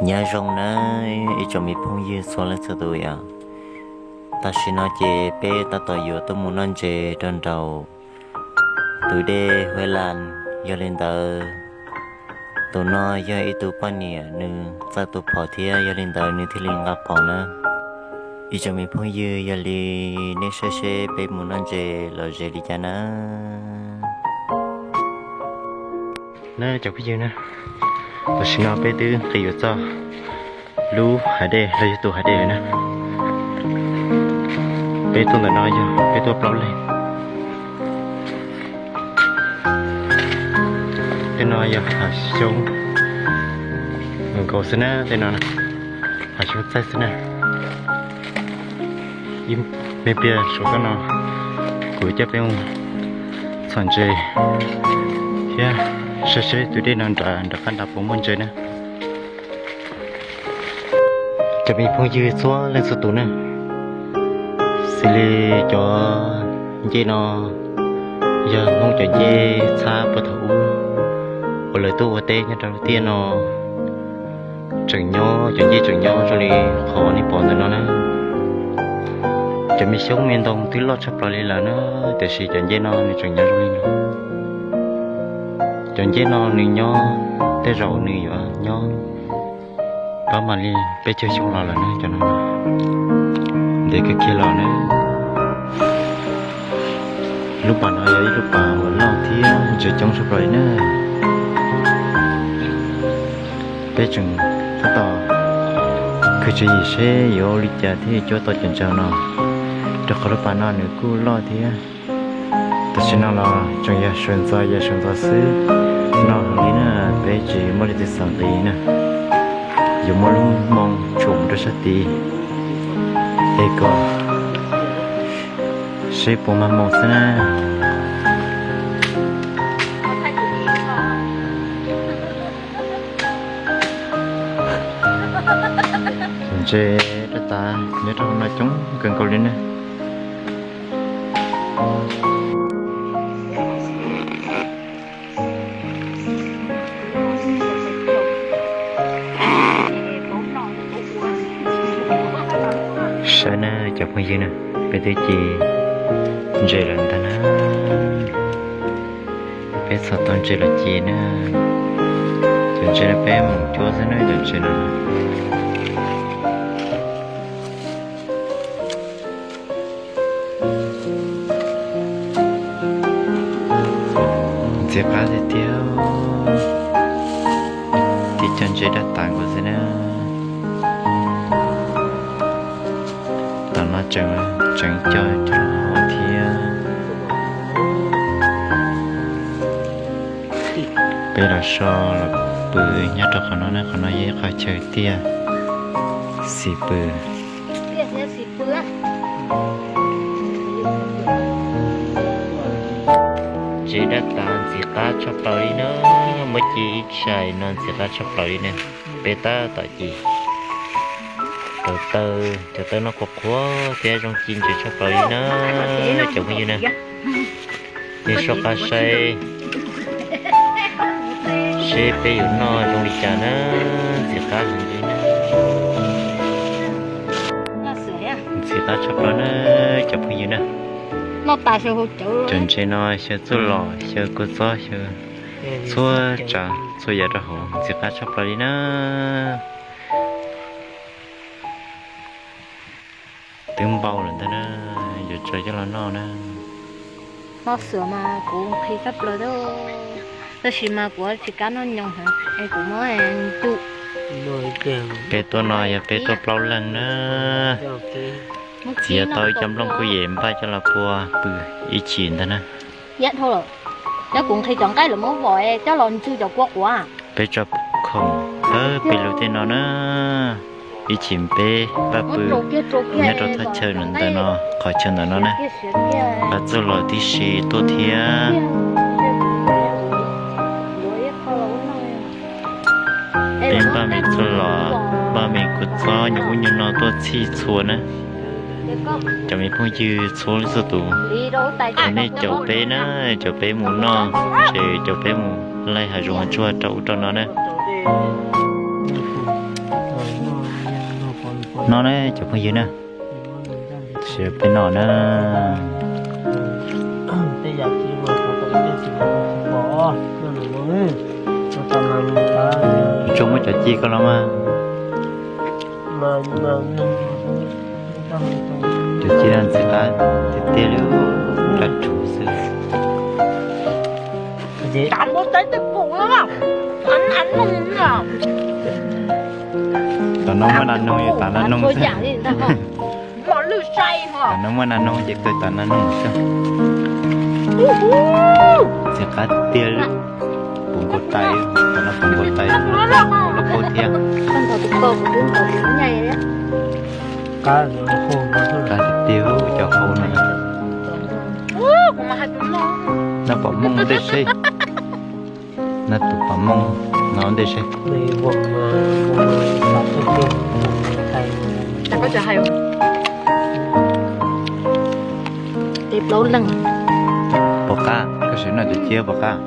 Nyob zoo na ib tsoom me phooj ywg txhua leej txhua tus yom. Tam sim no ces peb tab tom yuav tuaj mus noj ntses rau nraum tus dej Huab Las. Yog li ntawd, tus no yog ib tug poj niam nws txawj tua phom thiab, yog li ntawd nws thiaj li nqa phom na. Ib tsoom me phooj ywg, yog li nej saib seb peb mus noj ntses los ze li cas na. Na cov phooj ywg na, tam sim no peb twb nqis yuav txog lub hav dej los yog tus hav dej lawm na. Peb tuaj ntawm no yog peb tuaj plaub leeg. Tej no yog hav xyoob nkaus xwb na, tej no hav xyoob txaij xwb na. Ib me pliag saum toj no kuv coj peb mus txhom ntses thiab saib seb tus dej no nram nram qab nrad puas muaj ntses na. Cov me phooj ywg txhua leej txhua tus na, xws li cov ncej no yog Hmoob cov ncej txhab puag thaum ub uas lawv tuaj ua teb nyob rau lub tiaj no. Tseem nyob, cov ncej tseem nyob zoo li qhov nej pom ntawm no na. Cov me xyoob me ntoo twb loj tshaj plaws li lawm na, tiam sis cov ncej no nws tseem nyob zoo li no. Cov ncej no nws nyob, tej zaum nws yuav nyob pab mam li peb caug xyoo los lawm na cov no. Ntev kawg kiag los na. Lub pas no yog ib lub pas uas loj thiab ntses coob tshaj plaws li na. Peb tseem tab tom khwv tswv yim seb yuav ua li cas thiaj cuab tau cov ntses no, rau qhov lub pas no nws kuj loj thiab. Tam sim no los tseem yog sawv ntxov yog sawv ntxov xwb, no heev li na, peb tsis muaj leej twg xav nqis na, yuav muab lub hmoo tshuam mus rau sab tid es kom seb puas mag hmoo xwb na. Ntses dab tas nyob rau hauv no coob kawg nkaus li na. Saib na cov phooj ywg na, peb twb ci ntses lawm ntag na. Peb txhom tau ntses los ci na. Cov ntses no peb mus cuab xwb na cov ntses no. Ntxim qab tiag tiag, tib co ntses dab tas nkaus xwb na. Tam no tseem, tseem co cov hauv thiab. Peb los so los pw nyob rau qhov no na, qhov no yog ib qhov chaw tiaj xis pw. Ntses dab tas ntxim qab tshaj plaws li na, muab ci ib tshais no ntxim qab tshaj plaws li na. Peb tab tom ci cov taw, cov taw no qhuav qhuav thiab zoo ci ntses tshaj plaws li na, cov phooj ywg na. Nej soj qab saib seb peb yuav noj zoo li cas na, ntxim qab heev li na. Ntxim qab tshaj plaws na, cov phooj ywg na. Cov ntses no xyaw txuj lom, xyaw kua txob, xyaw txhua tsav txhua yam rau hauv, ntxim qab tshaj plaws li na. Twb npau lawm ntag na, yuav tsaws coj los noj na. Noj xwb mas kuv nqhis tshaj plaws thiab, tab sis mas kuv tsis kam noj nyoos heev es kuv muab ncu. Peb tuaj no yog peb tuaj plaub leeg na. Txiav tau ib co nplooj kuj yem npaj coj los pua pw ib chim ntag na. Yab dhau lawm, cov kuv nqhis cov nqaij lawm muab vom coj los ncu cov kua quav. Peb tso khoom pawg pes lug tej no na, ib chim peb pab pw nyob rau thaj chaw ntawm no, qhov chaw ntawm no na. Pab txuj lom tib si tuaj thiab. Peb npaj me txuj lom, npaj me kua txob nyuag ub nyuag no tuaj txhij txhua na. Cov me phooj ywg txhua leej txhua tus, nej caum peb na, caum peb mus noj ntses, caum peb mus laij hav zoov hav tsuag rau ub rau no na. No ne cov phooj ywg na, sim peb noj na. Tsuas muab cov ci ko los mas. Cov ci no ntxim qab tiag tiag li, nrab rhuv xwb. Tom no muaj nas noog, tom nas noog xwb. Tom no muaj nas noog ces kaw tom nas noog xwb. Ntxim qab tiag li, puv nkaus tais, tom no puv nkaus tais, loj kawg thiab. Qab tiag tiag cov qau no. Noj pom mooj ntej seb. Noj tus pom mooj no ntej seb. Pom qab, koj sim noj cov ci pom qab.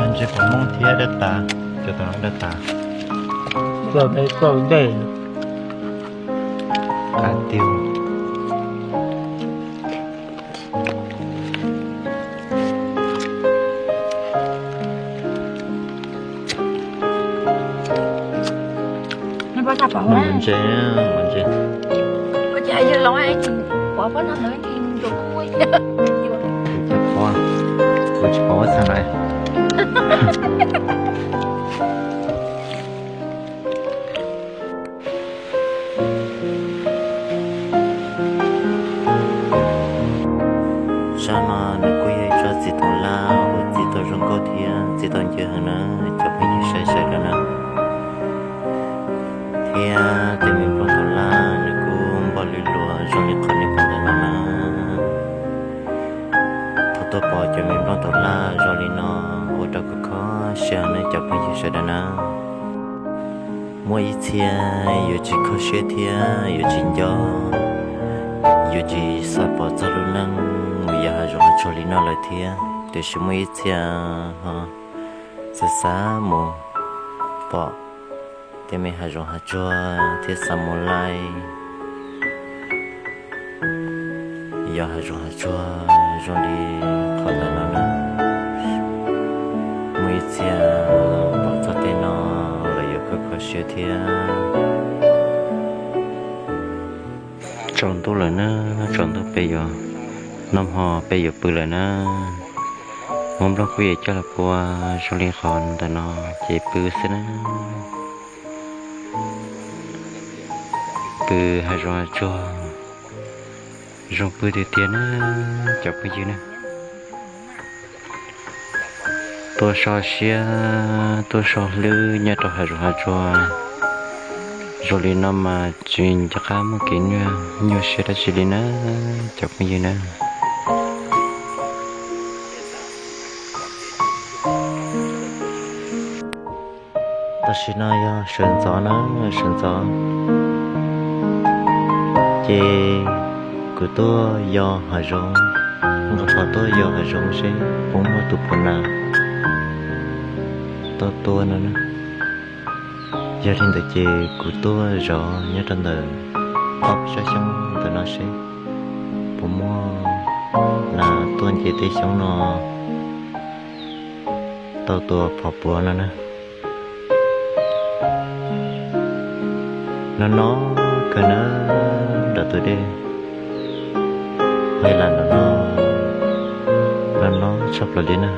Ntses pom mooj thiab dawb tas, cov tom no dawb tas. Qab tiag. Ntses, ntses. Kuv tsis pom, kuv tsis pom ua txhaj na. Zaj no nws kuj yog ib tsob txiv toov laj uas txi tau zoo nkauj thiab txi tau ncw heev na, cov phooj ywg sawv daws na. Thiab tej me nplooj toov laj nws kuj npog lwj luas zoo li qhov nej pom ntawm no na. Thaum tuaj pom cov me nplooj toov laj zoo li no ua rau kuv kho siab na cov phooj ywg sawv daws na. Muaj ib txhia yuav tsis kho siab thiab yuav tsis nco, yuav tsis xav pom txog lub neej mus yos hav zoov hav tsuag li no lawm thiab. Tiam sis muaj ib txhia ho xav xav mus pom tej me hav zoov hav tsuag thiab xav mus laij yos hav zoov hav tsuag zoo li qhov ntawm no na. Muaj ib txhia pom txog tej no lawm yuav kho kho siab thiab. Tsaus ntuj lawm na, tsaus ntuj peb yuav noj hmo peb yuav pw lawm na. Muab nplooj kuj yuav coj los pua zoo li qhov ntawm no ces pw xwb na. Pw hav zoov hav tsuag zoo pw tiag tiag na cov phooj ywg na. Tuaj so siab tuaj so hlwb nyob rau hav zoov hav tsuag zoo li no mas tsis nco qab muaj kev nyuaj siab dab tsi li na cov phooj ywg na. Tam sim no yog sawv ntxov na, sawv ntxov ces kuv tuaj yos hav zoov, nqa qhov tuaj yos hav zoov seb puas muaj tus phom nas tau tua no na. Yog li ntawd ces kuv tuaj zov nyob rau ntawm ob peb tsob xyoob ntawm no seb puas muaj nas tuaj nce tej xyoob no tau tua phom puav no na. No no kawg na, nram tus dej Hais Las no, no no tshaj plaws li na.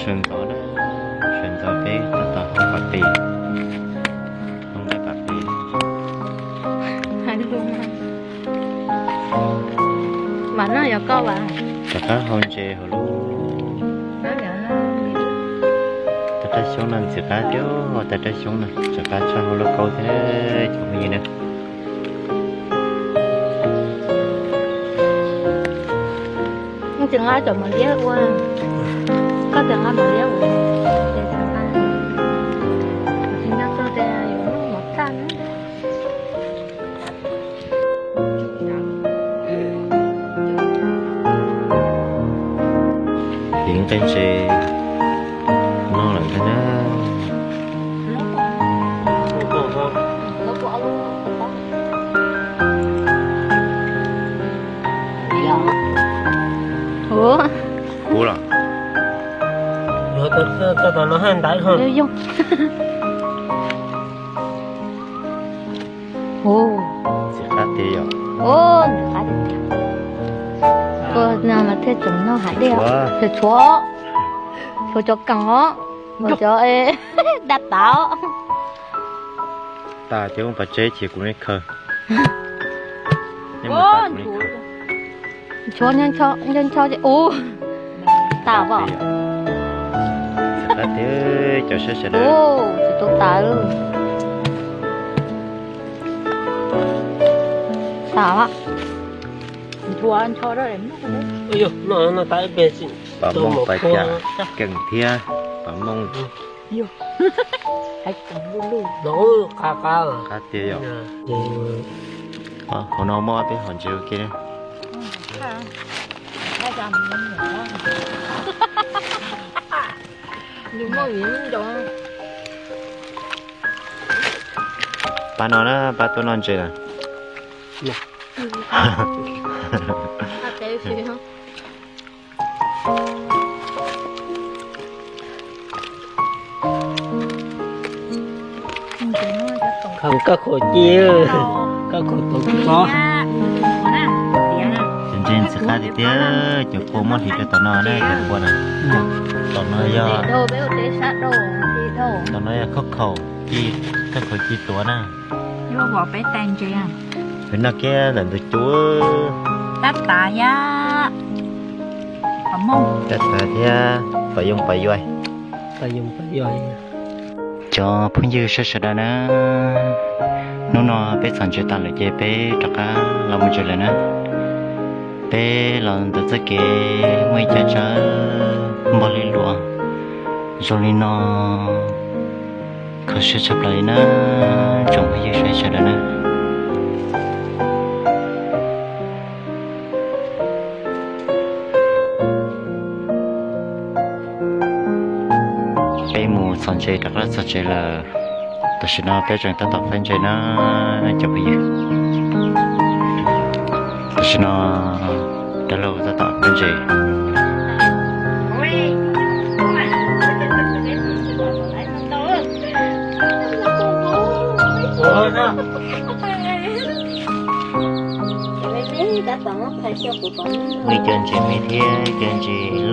Sawv ntxov na, sawv ntxov peb tab tom hau pas pis, hau nqaij pas pis. Mas no yog koj vas. Rov qab hau ntses hauv lub, tag rab xyoob no ntxim qab thiab, tag rab xyoob no txawm qab tshaj hauv lub kaub thiab cov phooj ywg na. Tsis nqa cov mos liab ua, koj tsis nqa mos liab ua, tsis nqa, tsis nqa txog tias yuav muab mov tag na. Tiv nqe ntses noj lawm ntag na. Ua, puv los? Yuav tau tom no haj ntaiv ho. Ntxim qab tiag yom. Ntxim qab tiag. Ua no mas thiaj tseem noj hav dej os. Tshuav, tshuav, tshuav cov kees os, cov daj tas os. Tas ces mus pov tseg ces kuv me khaws. Tshuav ncho ncho ces ub, tas pom. Tsis qab tiag cov saib sawv daws. Ub, tsis tau tas li. Tas lawm. Ncho ncho, pam mooj pas cas keej thiab pam mooj. Qab tiag yom. Hauv no muaj peb hom ntses ua ke. Pab no na, pab tuaj noj ntses na. Koj khaum ci, koj khaum tau koj. Cov ntses ntxim qab tiag tiag, cov kua muab hliv rau tom no na, cov kua na. Tom no yog, tom no yog koj khaum ci, koj khaum ci tuav na. Peb noj kiag ntawm ntug cub. Tab tas thiab, tab tas thiab, pom yooj pom yuav. Cov phooj ywg sawv sawv daws na, hnub no peb txhom ntses tas lawm ces peb rov qab los mus ntses lawm na. Peb los ntawm txoj kev muaj ib co tsawb npog li luas zoo li no, kho siab tshaj plaws li na, tsoom phooj ywg sawv daws na. Peb mus txhom ntses rov qab txog tsev lawm. Tam sim no peb tseem tab tom faib ntses na cov phooj ywg. Tam sim no dab laug tab tom faib ntses. Muaj cov ntses me thiab cov ntses